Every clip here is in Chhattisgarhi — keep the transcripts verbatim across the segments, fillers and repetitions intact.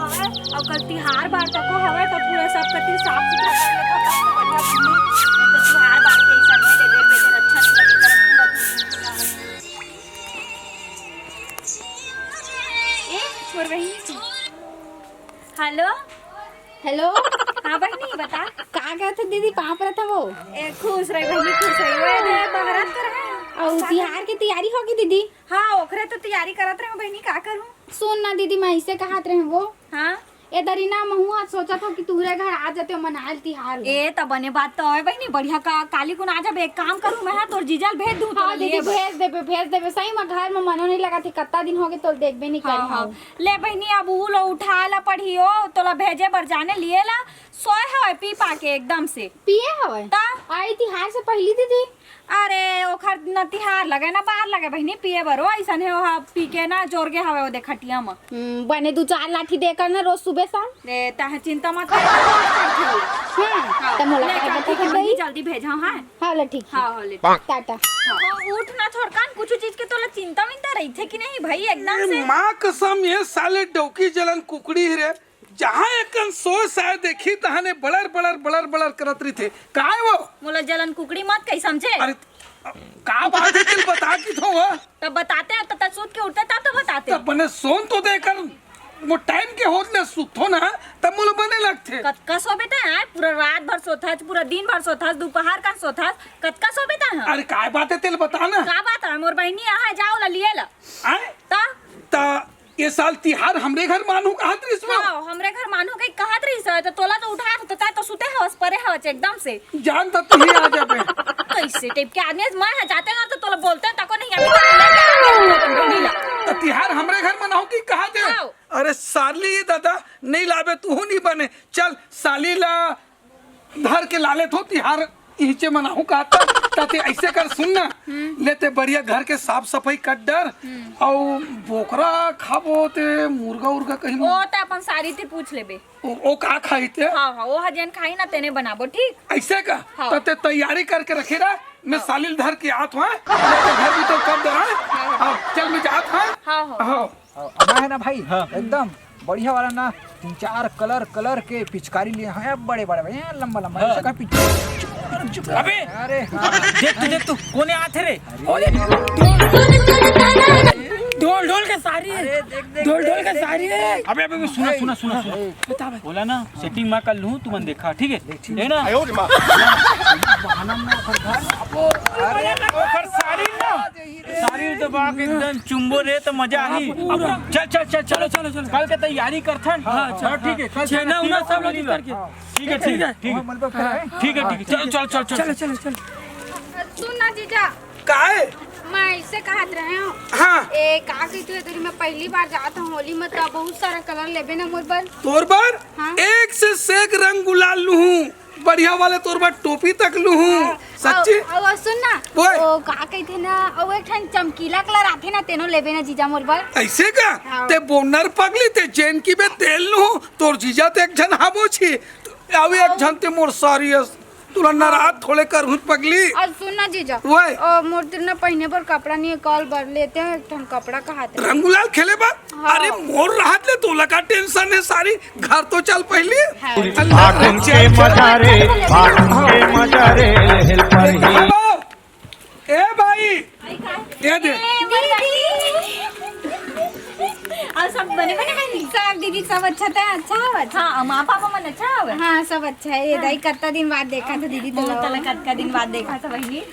हवय, अउ कल तिहार बार तको हवय, त पूरा सब कति साफ सुथरा कर लेथव, तब तो बढ़िया बनही। नहीं तो तिहार बार के अइसन हे, लेजर बेजर अच्छा नहीं लगे, करम पूरा धूल मिट्टी हवय। ए, मोर बहिनी। हेलो। हेलो। हाँ बहिनी, बता। का कहत हे दीदी, पाँव परत हवं। ए, खुश रही बहिनी, खुश रही। वो ए दे, बहरत तो रहे। अउ तिहार के तैयारी होगे दीदी? हाँ, ओकरे तो तैयारी करत रहे बहिनी, का करूँ? सुन ना दीदी, मैं अइसे कहत रहे वो। हाँ? ए दरी ना, महूँ आज सोचत हँव कि तुहरे घर आ जातेंव मनाए ल तिहार ल। ए, त बने बात तो हवय बहिनी, बढ़िया का, काली कुन आ जाबे, एक काम करूँ मैं, हाँ, तोर जीजा ल भेज दूँ, हाँ तोला दीदी, लिए बर। भेज देबे, भेज देबे। सही म घर म मनो नहीं लगत हे, कत्ता दिन होगे तोला देखबे नहीं हाँ, करे हाँ। हँव। ले बहिनी, अब ऊ लो उठाए ला पड़ही ओ, तोला भेजे बर जाने लिए ला, सोए हवय पी पा के एकदम से। पिए हवय? त? आई तिहार से पहिली दीदी। अरे, ओखर न तिहार लगे, न बार लगे बहिनी, पिए बर ओ, अइसन हे, ओहा पी के न जोर गे हवय, ओ दे खटिया म। हम्म, बने दू चार लाठी देकर न रोज सुबह शाम। ए, तहे चिंता मत कर, रोज पढ़थे ओ। हाँ, हाँ, त मोला ले, काय जल्दी बता भेज, भाई? जल्दी भेजा, हाँ। हाँ, ले ठीक हे। हाँ, हाँ, ले। टाटा। हाँ, उठ ना छोटकन, कुछु चीज के तोला चिंता विंता रहिथे कि नहीं भाई, एकदम ए, से। माँ कसम, ये साले डौकी जलन कुकड़ी ही रे। जहाँ एकन सोए साए देखी, तहाने बड़र, बड़र, बड़र, बड़र करत रहिथे। काय वो? मोला जलन कुकड़ी मत कही, समझे? अरे, का बात हे, तेल बता की थो वो? तब बताते हैं, तब तक सूत के उठते, तब तो बताते। तब बने सोन तो देकर, वो टाइम के होत ले सुतथो ना, तब मोला बने लगथे। कतका सोबे तैं, हाँ? पूरा रात भर सोथस, पूरा दिन भर सोथस, दोपहर का सोथस, कतका सोबे तैं, हाँ? अरे, काय बात हे, तेल बता ना। का बात हे? मोर बहिनी यहाँ जाओ ला, लिए ला। आय? ता? ता ये साल तिहार हमरे घर मानहूँ कहत रहिस वो। हाँ, हमरे घर मानहूँ कही कहत रहिस हे, त तोला तो उठात होते, तैं तो सुते हवस, परे हवस एकदम से। जान त तुही आ जाबे। कैसे टाइप के आदमी हे, मैं ह जाते ना तो तोला बोलते तको नहीं, अभी तक लेके आ गया अपन बहिनी ला। त तिहार हमरे घर मनाहूँ कि कहत हे? हाँ। अरे साली दादा, नहीं लाबे तुहू नहीं बने। चल साली ला धर के लाले थो तिहार इहिचे मनाहूँ का त, त ते अइसे कर, सुन ना, हम्म। ले ते बढ़िया घर के साफ सफाई कर डर, हम्म। अउ बोकरा खाबो ते मुर्गा उर्गा कहीं ओ, ते अपन सारी ते पूछ लेबे। ओ, ओ का खाही ते? हाँ, हाँ, ओ ह जेन खाही ना तेने बनाबो, ठीक? अइसे का? हाँ। त ते तैयारी करके रखे रह, मैं हाँ। सालिल धर के आत हूँ, हाँ? मैं ते घर भी तो कर दे, हाँ? हाँ, हाँ। हाँ, चल मैं जात हूँ। हाँ, हाँ। हाँ। अब है ना भाई, हाँ। एकदम बढ़िया वाला ना, तीन चार कलर, कलर के पिचकारी लिए हैं, बड़े बड़े भैया, लंबा लंबा, हाँ। ऐसे का पिच-, अबे! अरे हाँ। देख तू, देख तू, कोने आथे रे? अरे। ढोल, ढोल के सारी है। अरे देख, देख, ढोल, देख, ढोल के देख, सारी देख, है। देख। अबे, अबे, अबे, सुना, अरे। सुना, सुना, सुना। अरे। बता भाई। बोला ना, सेटिंग मैं कर लूँ, तुमन देखा, ठीक है? ठीक है। है ना? आयो रे माँ। बहाना में ओकर घर। अरे, ओकर सारी ना। सारी दबा के एकदम चुम्बो रे त मजा आही। हाँ, पूरा। चल, चल, चल, चलो, चलो, चलो। कल के तैयारी करथन। हाँ, चल, हाँ, ठीक है, हाँ। कल छेना उना सब लोग करके। ठीक है, ठीक है, ठीक है। हाँ, मन पर हाँ। ठीक है, ठीक है। चलो, चलो, चलो, चलो। चलो, चलो, चलो। सुन ना जीजा। काय? मैं अइसे कहत रहे हूँ। हाँ। ए, का कहिथे तेरी, मैं पहली बार जात हूँ होली में, तो बहुत सारा कलर लेबे ना मोर बर। तोर बर? हाँ। एक से सेक रंग गुलाल लूहूँ। बढ़िया वाले तोर बर टोपी तक लूहूँ। हाँ, सच्ची? अउ, अउ सुन ना, ओए। ओ का कहिथे ना, अउ एक ठन चमकीला कलर आथे ना, तेनो लेबे ना जीजा मोर बर। अइसे का? हाँ। ते बोनर पगली, ते जेन की बे तेल लूहूँ, तोर जीजा ते एक झन हाबो छी, अउ एक झन ते मोर सारी अस, तुला नाराज थोड़े करहूँ पगली। अउ सुन ना जीजा, ओए। ओ, मोर तीर ना पहिने बर कपड़ा नहीं है, कल बर लेते हैं एक ठन कपड़ा कहाते हैं। रंग गुलाल खेले बर? हाँ। अरे मोर रहत ले तोला का टेंशन है सारी, घर तो चल पहली। हाँ। अंदर फागुन के मजा रे, फागुन के मजा रे, हेल पर ही। ए भाई, ये दे। अउ सब बने बने है नी? सब दीदी सब अच्छा था, अच्छा हवा, अच्छा। हाँ, माँ पापा मन अच्छा हवे? हाँ, सब अच्छा है। ये दाई कत्ता दिन बाद देखा था दीदी, बहुत तोला। तोला कतका दिन बाद देखा था बहिनी।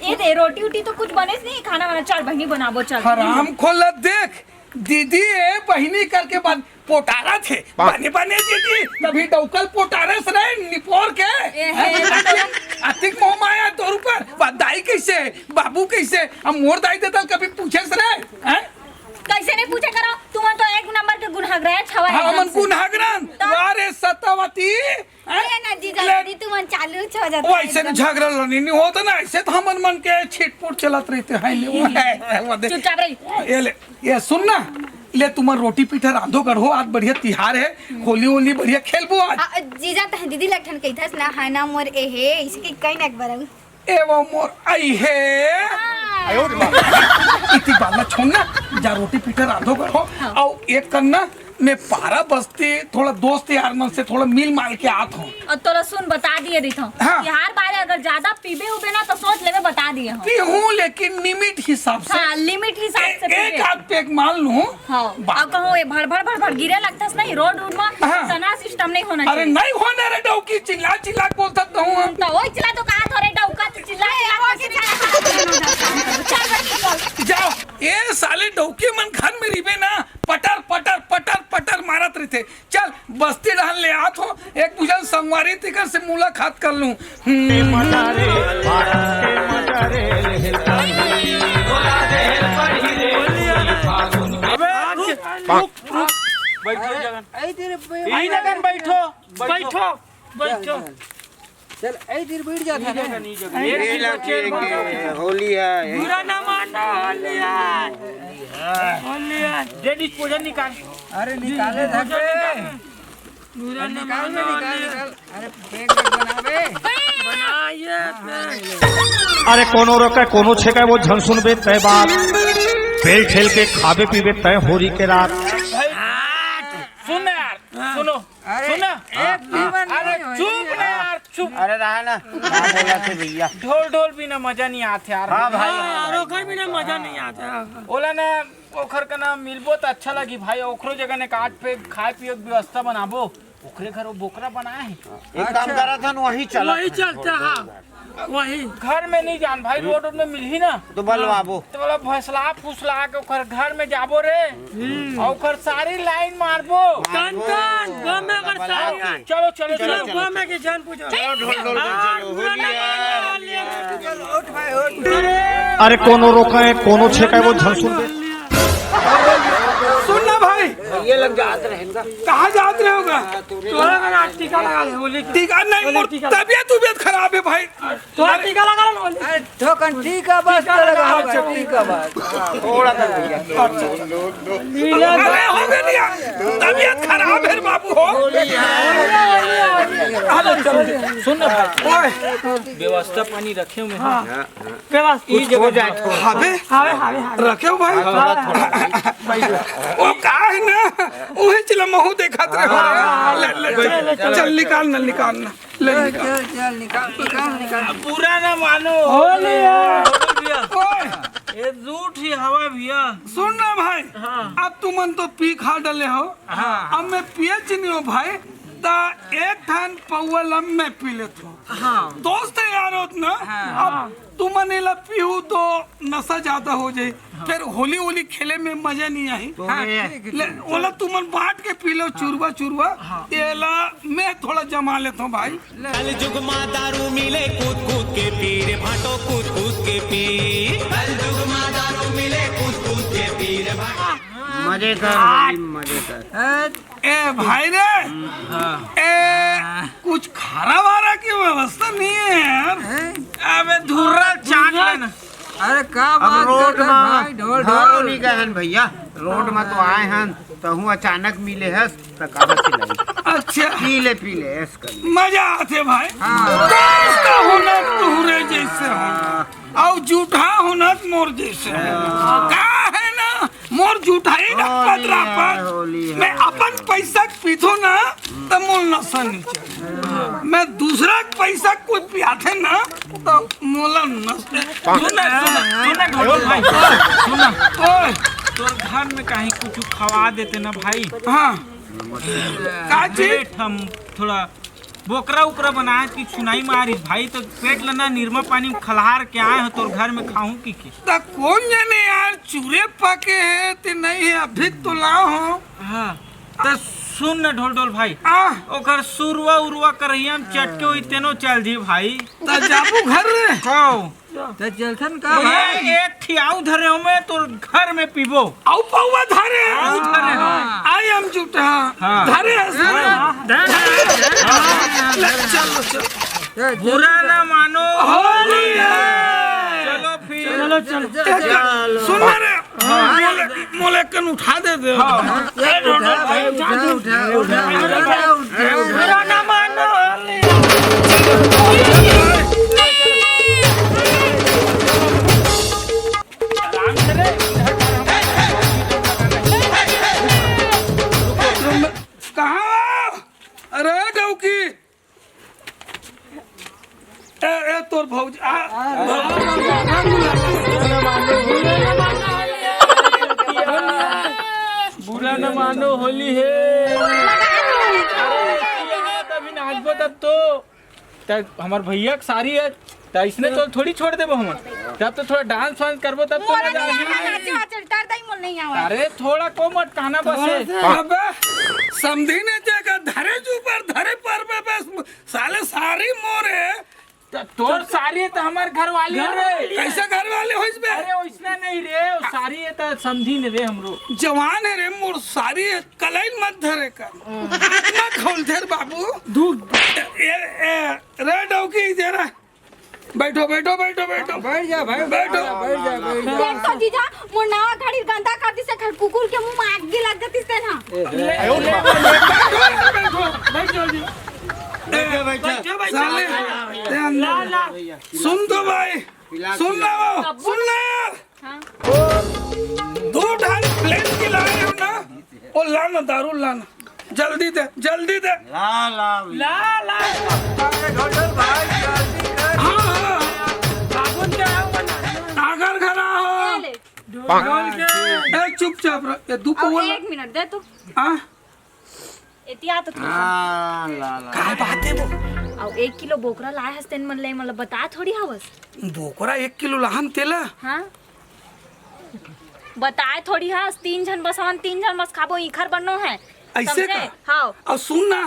ये दे रोटी उटी तो कुछ बने नहीं, खाना वाना चल बहिनी बनाबो चल। हराम खोला देख, दीदी ए बहिनी करके बन पोटारा थे। बने बने दीदी, कभी डौकल पोटारस रहे निपोर के। ए, हे, अतिक, अतिक मोह माया तोर ऊपर। बा-, दाई कैसे, बाबू कैसे, अब मोर दाई देता कभी पूछे से रहे, हैं? कैसे नहीं पूछे करो, तुम तो एक नंबर के गुनहगरे छवा हाँ, एकदम मन से। गुनहगरन, तो? वारे सतावती, हैं? ए ना जीजा, ले। दीदी, तुमन चालू हो जाता ओ, है अइसे एकदम। झगड़ा लड़ाई नहीं होता ना, अइसे तो हमन मन के छिटपुट चलत रहिथे, हैं, नहीं, वो है, वो दे। चुपचाप रही। ये ले, ये सुन ना, ले तुमन रोटी पीठा रांधो गढ़ो, आज बढ़िया तिहार है, होली होली बढ़िया खेलबो आज। आ, जीजा, तह दीदी लठन कहिथस ना, है ना मोर ए हे, इसे के कहीं ना एक बार आऊ। ए वो मोर आई हे। हाँ। आयो रे माँ। इति बाला छोड़ ना, जा रोटी पीठा रांधो गढ़ो, हाँ। अउ एक करना, मैं पारा बस्ती थोड़ा दोस्त यार मन से थोड़ा मिल माल के आत हूँ। अउ तोला सुन, बता दिए रहिथंव हाँ। कि हर बारे अगर ज्यादा पीबे उबे ना, तो सोच लेबे, बता दिए हंव। पीहूं, लेकिन लिमिट हिसाब से। हाँ, लिमिट हिसाब से एक पीबे। आध पेग मार लूं। हाँ। बा- अउ कहूं, ए भड़ भड़ भड़ भड़ गिरे लगथस नहीं रोड उड में, हाँ। तना सिस्टम नहीं होना अरे चाहिए। नहीं होना रे डौकी, चिल्ला चिल्ला के बोलथस तो हूँ। तो वही चिल्ला तो कहा था रे डौका, तो चिल्ला चिल्ला के चिल्ला। चल बच्ची, चल। जाओ, ए साले डौकी मन घर में रिबे ना, पटर पटर पटर पटर मारत रहिथे। चल, बस्ती डहन ले आत हो, एक दूजन संगवारी तिकर से मुलाकात कर लूं। हम्म। अबे, रुक, रुक, रुक। बैठो, जगन। यही जगन बैठो, बैठो। बैठो, बैठो। चल, ए तीर बैठ जाता है। ये लड़के के होली है। बुरा ना मानो, होली है। होली है। दे डिस्पोजल निकाल। अरे निकाले धके। बुरा ना निकाल बे, मानो, निकाल, होली है। निकाल। अरे फेंक दे, बना बे। बनाइए। अरे कोनो रोके, कोनो छेके, वो झन सुनबे तय बात। पेल ठेल के खाबे पीबे तय होरी के रात। सुन ना यार, सुनो। अरे, सुन ना। एक भी मन अरे, नहीं होई। चुप ना यार, चुप। अरे, रहा ना। का बोलथे भैया? ढोल, ढोल बिना मजा नहीं आथे यार। हाँ, भाई, हाँ, हाँ, यार, भाई। ओखर बिना मजा नहीं आथे। ओला ना, ओखर का ना मिलबो त अच्छा लगी भाई। ओखरो जगह ने काट पे खाए पिए के व्यवस्था बनाबो। ओखरे घर वो बोकरा बनाए हे। एक काम अच्छा। करत हन, वहीं चलत वहीं हन। चलते, हाँ। वही। घर में नहीं जान भाई, रोड, रोड में मिलही ना। तो बलवाबो। तो बोला, भसला फुसला के ओकर घर में जाबो रे। हम्म। और ओकर सारी लाइन मारबो। टन टन, गमे कर सारी। चलो, चलो, चलो, चलो, चलो। गमे के जान पूछो। चलो, ढोल, ढोल, ढोल, हाँ, चलो, होली है। चलो, उठ भाई, उठ। अरे कोनो रोके, कोनो छेके, वो झन सुनबे। सुन ना भाई। ये लग जात रहेगा। कहाँ जात रहे होगा? तोरा का टीका लगा ले, बोले। टीका नहीं, बोले मोर टीका। तबियत, तबियत खराब है भाई। तोरा टीका लगा ले, बोले। अरे, ठोकन टीका बस टीका तो लगा लगा, होगा, अच्छा। टीका बस। हाँ, थोड़ा सा भैया। अच्छा। अरे, हो गया भैया। तबियत खराब है बाबू हो। हेलो, चलो, सुन ना भाई। ओए। व्यवस्था पानी रखे हुए हैं। हाँ। व्यवस्था कुछ हो जाए थोड़ा। हावे? हावे, हावे, हावे। रखे हो भाई? हाँ, थोड़ा, थोड़ा। वो का है ना, वही चला महू देखत रहे। हाँ, हाँ, हाँ, ले, ले, ले, चल, ले, चल, चल, चल, निकाल ना, निकाल ना, ले, चल, निकाल। चल, चल, निकाल, निकाल, निकाल। अब बुरा ना मानो। होली है। होली भैया। ओए। ये झूठ ही हवा भैया। सुन ना भाई, हाँ। अब तुमन तो पी खा डले हो, हाँ। अब मैं पिए च नहीं हो भाई, ता एक ठन पौवा ल मैं पी लेत हो। हाँ। दोस्त है यार होत ना, हाँ। अब तुमन एला पीहू तो नशा ज्यादा हो जाई, हाँ। फिर होली होली खेले में मजा नहीं आई। तो हाँ, ये ठीक है, ले, ठीक है। ओला तुमन बांट के पी लो, हाँ। चुरवा चुरवा। हाँ। एला मैं थोड़ा जमा लेता हूँ भाई। ले। कल जुग मा दारू मिले कूद कूद के पी रे भाटो, कूद कूद के पी। कल जुग मा दारू मिले कूद कूद के पी रे भाटो। मजे कर भाई, मजे कर। ए भाई रे, हाँ। ए, कुछ खारा वारा की व्यवस्था नहीं है यार। हैं? अबे धुर्रा चाट लेना। अरे का अब बात रोड करत मा भाई, ढोल, ढोल। नहीं गए हन भैया, रोड मा तो आए हन, तहूँ अचानक मिले हस, त कहाँ से लाई? अच्छा। पी ले, पी ले, ऐस कर ले। मजा आथे भाई। हाँ। दोस्त का होना तुहरे जैसे हो। हाँ। अउ जूठा होना त मोर जैसे। हाँ। का है ना, मोर जूठाई ना होली है, पतरापन। होली है। मैं अपन पैसा के पीथो ना, त मोर नशा नहीं चढ़े। मैं दूसरा के पैसा के कोई पियाथे ना, त मोला नशा। सुन ना, सुन ना, सुन ना, ढोलक भाई, सुन ना। ओए। तोर घर में कहीं कुछ खवा देते ना भाई। हाँ। का चीज? बैठ, हम थोड़ा बोकरा उकरा बनाए की चुनाई मारिस भाई, तो पेट ल ना निरमा पानी खलहार के आए हो तोर घर में खाहूं की के। त कौन जाने यार, चूरे पके है ते नहीं है, अभी तो ला हो। हाँ, त सुन न ढोल ढोल भाई, आ। ओकर सुरवा उरवा करहिया में चटके होई तेनो चल दी भाई। त जाबू घर रे। हाँ। त चलथन का ये भाई? एक ठियाऊ धरे हो मैं तोर घर में पीबो। आऊ पौवा धरे। आऊ धरे हो। हाँ। आई एम जूठा। हाँ। धरे हस। हाँ, धरे। ले, चलो, चलो। ए, बुरा ना मानो। होली है। चलो फिर। चलो, चलो। ए, चलो। सुन ना रे। हाँ। मोले, मोले कन उठा दे दे। हाँ। ए, उठा, उठा, उठा, उठा, उठा, उठा, उठा। बुरा ना मानो। कहाँ हो? अरे डौकी, ए, ए, तोर भौजी, आ, बुरा न मानो, होली है। अरे, तभी नाचबो तब तो। त हमर भैया के सारी है, त इसने तो थोड़ी छोड़ देबो हमन। जब तो थोड़ा डांस वांस करबो तब तो मोला मजा नहीं आही। आवे, नाचे वाचे डर दई, मोला नहीं आवे। अरे थोड़ा को मटकाना बस है। अबे समधी ने जे का धरे ऊपर धरे पर में बस साले सारी मोर है। त तोर सारी है त हमर घर वाली है रे। कैसे घर वाले होइस बे? अरे वैसना नहीं रे, सारी है त समधी ने रे हमरो। जवान है रे मोर सारी है, कलाई मत धरे कर। मत खोल धर बाबू। दू ए, ए, रे डौकी जरा बैठो, बैठो, बैठो, बैठो। बैठ जा भाई, बैठो। बैठ जा, बैठ जा। देख तो जीजा, मोर नवा घड़ी गंदा कर दिस, कुकुर के मुंह में आग लग जातिस तेन हा। बैठो, बैठो, बैठ जाओ जी। बैठो, बैठो। बैठो, बैठो। साले, ते अंदर। ला, ला। सुन तो भाई, सुन ना वो, सुन ना यार। हाँ। दो ढाई प्लेट की लाए हो ना, वो लाना, दारू लाना, जल्दी दे, जल्दी दे। ला, ला, ला, ला। अरे घोटल भाई, जल्दी कर। हाँ, हाँ। साबुन के आओ बना। सागर घर आओ। ये ले। ढोल के। ए, चुपचाप रह। ये दू अब पौवा ला। एक मिनट दे तू। हाँ? एती आ तो थोड़ा सा। हाँ, ला, ला। काय बात है वो? अउ एक किलो बोकरा लाए हस तेन मन ले, मतलब बता थोड़ी हवस। बोकरा एक किलो लाहन तेला? हाँ। बताए थोड़ी हस, तीन झन बस हवन, तीन झन बस खाबो, इखर बनो है। ऐसे समझे? का? हाँ। अउ सुन ना,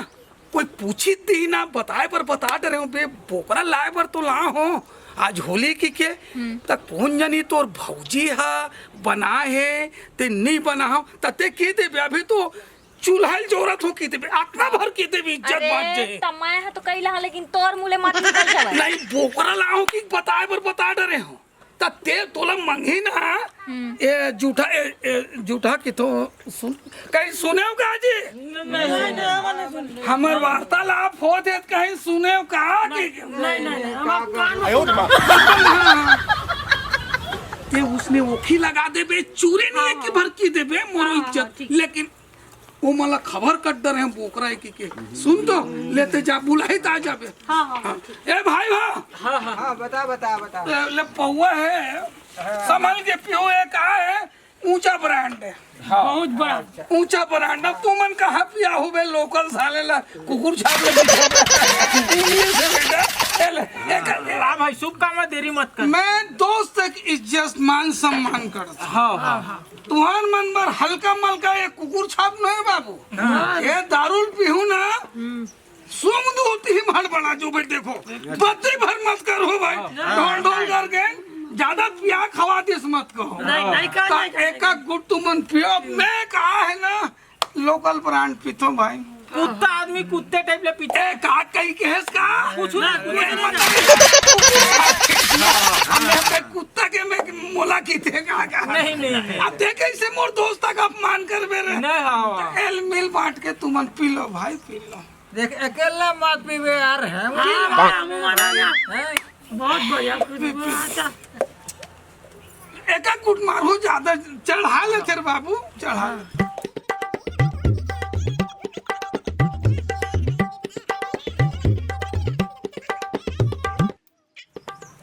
कोई पूछी ती ना, बताए बर बता डरे हूँ बे, बोकरा लाए बर तो ला हो, आज होली की के, हम्म। त कौन जनी तोर भौजी हा बनाए हे, ते नी बना हो, त ते के देबे, अभी तो चूल्हा ल जोरत हो के देबे, अतना भर के देबे, इज्जत अरे, बात जे। त मैं ह तो कही लहा, लेकिन तोर मुँह ले मत निकल जावय। नहीं, बोकरा लाहूं कि बताए बर बता डरे हो। त ते तोला मंगही ना, हम्म। ए जूठा, ए, ए जूठा की तो सुन, कहीं सुने हो का जी? नहीं, नहीं, नहीं, नहीं, नहीं। हमर वार्तालाप होत हे, कहीं सुने हो का कि? नहीं, नहीं, नहीं, हम आप कान में आयो रे बाप। ते उसने ओखी लगा देबे, चूरे नहीं है कि भर की देबे, मोरो हाँ, हाँ, इज्जत। ठीक। लेकिन वो मला खबर कट डरे हैं बोकरा है कि के। सुन तो, लेते जा, बुलाई ता जाबे। हाँ, हाँ, हाँ। ए भाई, भा। हाँ, हाँ। हाँ, बता, बता, बता। ए, ले पौवा है, हाँ। संभल के पियो, एक आ है, ऊंचा ब्रांड है। हाँ। बहुत बड़ा। ऊंचा ब्रांड। अब तुमन कहाँ पिया हो बे, लोकल साले ला, कुकुर छाप ले। इंग्लिश है बेटा। ए ले, एक ला भाई, शुभ काम है, देरी मत कर। मैं दोस्त के इज्जत, मान सम्मान करता। हाँ, हाँ। तुहर मन बर हल्का मलका ये कुकुर छाप नहीं बाबू। हाँ। ये दारू पीहू ना, सूंघ दू तीन हड़बड़ा जो भाई देखो, बत्ती भर मत करो भाई। हाँ। ढोल ढोल करके ज्यादा पिया खवा दिस मत कहो। नहीं, नहीं कहा, ता नहीं कहा। एक एक गुट तुमन पियो, मैं कहा है ना, लोकल ब्रांड पीतो भाई। कुत्ता आदमी कुत्ते टाइप ले पीते। ए, का कही के हेस का? कुछ ना, ए, कुछ मतलब, हमें पे कुत्ता के में मोला की थे का, का? नहीं, नहीं, नहीं। अब देख कैसे मोर दोस्त का अपमान कर बे रे। नहीं, हाँ, हाँ। एल मिल बांट के तुमन पी लो भाई, पी लो। देख, अकेला मत पीबे यार, है वो। हाँ, हाँ, हम माना ना। हैं? बहुत बढ़िया, खुशबू आता। एका कुट मारू, ज्यादा चढ़ा ले तेरे बाबू, चढ़ा ले।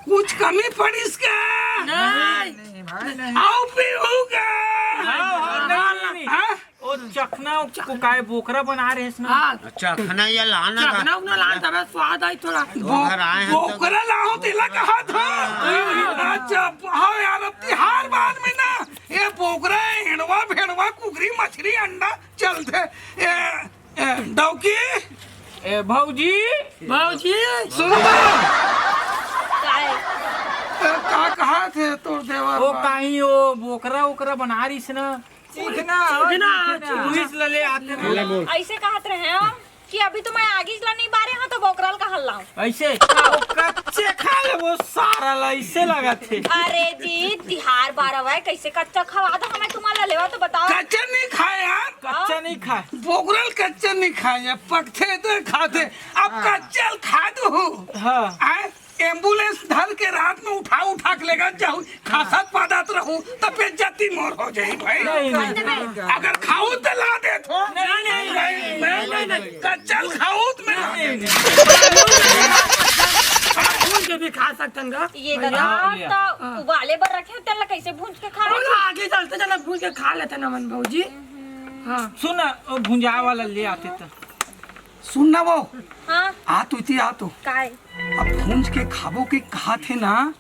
कुछ कमी पड़िस का? नहीं। नहीं, भाई, नहीं। आओ पीहू का? हाँ, हाँ, नहीं, नहीं, नहीं। हाँ? ओ चखना को काय बोकरा बना रहे इसमें। हाँ। अच्छा, चखना या लाना का। चखना उखना लान तबे स्वाद आई थोड़ा। वो घर आए हैं तो बोकरा लाओ तेला कहा था। हाँ। अच्छा, हाँ यार, अब तिहार बाद में ना, ये बोकरा, हेड़वा, भेड़वा, कुकरी, मछली, अंडा चलते। ए, ए, डौकी? ए, भौजी? भौजी? सुनो ना। काय? ए, का कहा थे तोर देवर ओ बा? काई ओ बोकरा ओकरा बना रहीस ना। चखना, चखना, चखना। पुलिस ला ले आते हैं। ऐसे कहत रहे हो कि अभी तो मैं आगीच ला नहीं बारे हूँ तो बोकरा ल कहाँ लाऊं? ऐसे? हाँ। वो कच्चे खा ले वो सारा ला, ऐसे लगा थे। अरे जी, तिहार बार हवय, कैसे कच्चा खवा दो हमें, तुम्हारा लेवा तो बताओ। कच्चा नहीं खाए यार। कच्चा नहीं खाए। बोकरा ल कच्चा नहीं खाए यार, पकथे तो खाथे। अब हाँ। कच्चा ल खा दो। हाँ। आए? एम्बुलेंस धर के रात में उठा उठा के लेगा जाऊ, खासत पादत रहू, त बेइज्जती मोर हो जाई भाई। नहीं, नहीं, नहीं। अगर खाऊ त ला दे तो। नहीं, नहीं, नहीं, मैं कच्चा ल खाओ त मैं। भूंज के भी खा सकथन गा। ये भैया। दादा, हाँ, लिया। त उबाले बर रखे हो, तेला कैसे भूंज के खा? बोला, आगे चलते चला भूंज के खा लेते ना मन भौजी। हाँ। सुन ना, वो भुंजाए वाला ले आते त। सुन ना वो। हाँ। आ तू इति आ तू। काय? अब भूंज के खाबो के कहा थे ना,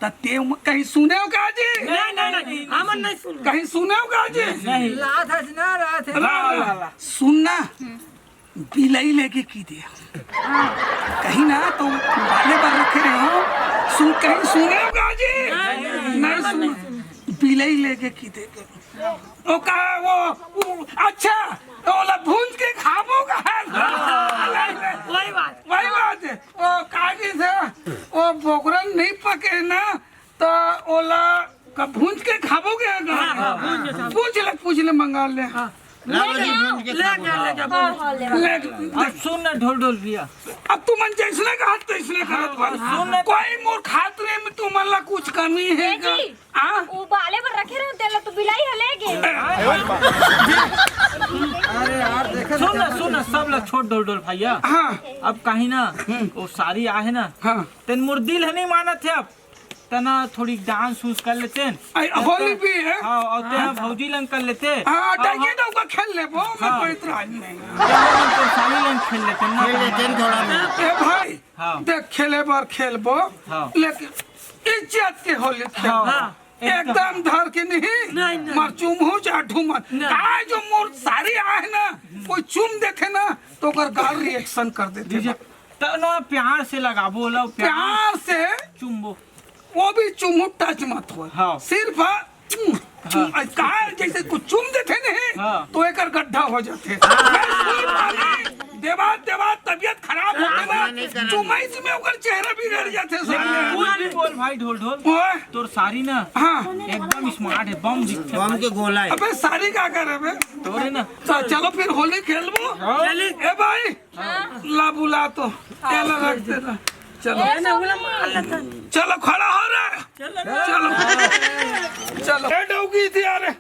त ते म-, कहीं सुने हो का जी? नहीं, नहीं, नहीं, हमन नहीं सुन। कहीं सुने हो का जी? नहीं। लात हस ना, लात है। ला, ला, ला। सुन ना, बिलई लेके की दे। कहीं ना तो वाले बार रखे रहे हो, सुन, कहीं सुने हो का जी? नहीं, नहीं, नहीं सुन। बिलई लेके की दे। ओ का, वो, वो, अच्छा, ओला भूंज के खाबो का? वही बात। वही बात है। ओ का जी से, वो बोकरन नहीं पके ना, त ओला का भूंज के खाबो के का? हाँ, हाँ, भूंज के खाबो। पूछ ले, पूछ ले, मंगा ले। हाँ। ले ले, ले ले, हाँ, हाँ, ले ले। ले, अब सुन ना ढोल ढोल भैया। अब तू मन जैसने कहा तैसने करत बन। सुन ना। कोई मोर खातरे में तू मन ला कुछ कमी है ए का? जी, हाँ? उबाले बर रखे रहे, तेला तो बिलाई ह ले गे। अरे यार, देखे सुन ना, सुन ना, सब ला छोड़ ढोल ढोल भैया। हाँ। अब कहीं ना, हम्म। वो सारी आहे ना, हाँ। तेन मोर दिल ह नहीं मानत है अब। तना थोड़ी डांस उंस कर लेते हैं। आई, होली भी है। हाँ, और ते हाँ। भौजी लंग कर लेते हैं। हाँ, और डाइए हम तो का खेल ले, वो मैं हाँ। कोई इतराज नहीं। और हम तो साली लंग खेल लेते हैं ना। खेल लेते हैं थोड़ा बहुत। ए भाई, हाँ। देख, खेले बार खेलबो, हाँ। लेकिन इज्जत के होली खेल। हाँ, हाँ। एकदम धर के नहीं, नहीं, नहीं। मर चुम हो जा ढूमन। नहीं। काय जो मोर सारी आहे ना, कोई चुम देथे ना, तो ओकर गाल रिएक्शन कर देथे। दीजिए। त ना प्यार से लगाबो ला, प्यार प्यार से। चुम्बो। वो भी चुम्बो, टच मत हो। हाँ। सिर्फ, आ, चुम, हाँ। आ, का जैसे कुछ चुम देथे नहीं, हाँ। तो एकर गड्ढा हो जाथे। मैं सुई पानी देवा, देवा, तबियत खराब होथे ना, नहीं करना। चुमाई से में ओकर चेहरा बिगड़ जाथे साले। बोल भी बोल भाई ढोल ढोल। ओए। तोर सारी ना हाँ। एकदम स्मार्ट है, बम दिखथे। बम के गोला है। अबे सारी का करे बे? तोरे ना। च-, चलो फिर होली खेलबो। हाँ। ए भाई, हाँ। ला बुला तो। हाँ। एला रख दे ना। चलो। ए, ना, बोला मार लेता। चलो, खड़ा हो रे। चलो। चलो। चलो। ए, डौकी थी, अरे।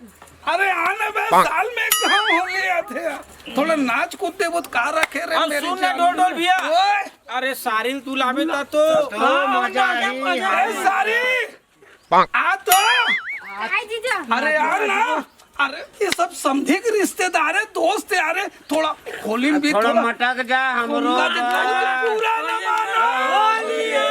अरे, आना बे, साल में एक घाव होली आथे। थोड़ा नाच कूद दे, वो का रखे रे, अब मेरी सुन ना, जान। डोल, डोल भैया। ओए। अरे, सारिल तू लाबे ता तो। हाँ, मजा आई। ए, सारी। आ तो। काय जीजा? अरे यार ना, अरे ये सब समधी के रिश्तेदार है, दोस्त है, अरे थोड़ा होली में भी थोड़ा थोड़ा मटक जा हमरो। होली का तो बहुत बुरा ना मानो। होली है।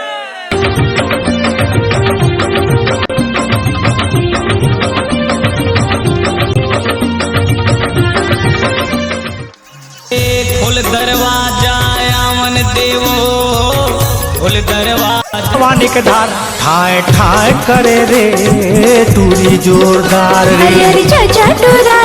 खोल दरवाजा, आवन देवो, खोल दरवाजा। पानी के धार ठाय ठाय करे रे, टूरी जोरदार रे। हरियर चाचा टूरा